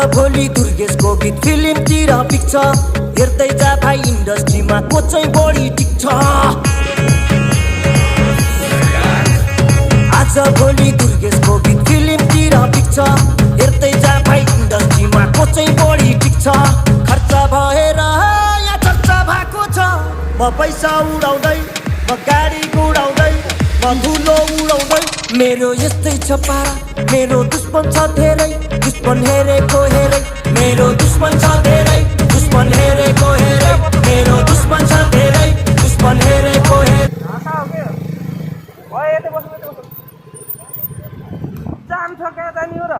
भोलि दुर्गेशको गीत फिल्मतिर पिक्छ हेर्दै जा भाइ इन्डस्ट्रीमा को चाहिँ बढी टिक्छ आज भोलि दुर्गेशको गीत फिल्मतिर पिक्छ हेर्दै जा भाइ इन्डस्ट्रीमा को चाहिँ बढी टिक्छ खर्च भएर यहाँ चर्चा भएको छ म पैसा उडाउँदै म गाडी गुडाउँदै म धुलो उडाउँदै मेरो यस्तै छ पारा मेरो दुश्मन छ धेरै दुश्मन हेरेको हेरै मेरो दुश्मन छ धेरै दुश्मन हेरेको हेरै मेरो दुश्मन छ धेरै दुश्मन हेरेको हेरै जान्छ क्या जाने हो र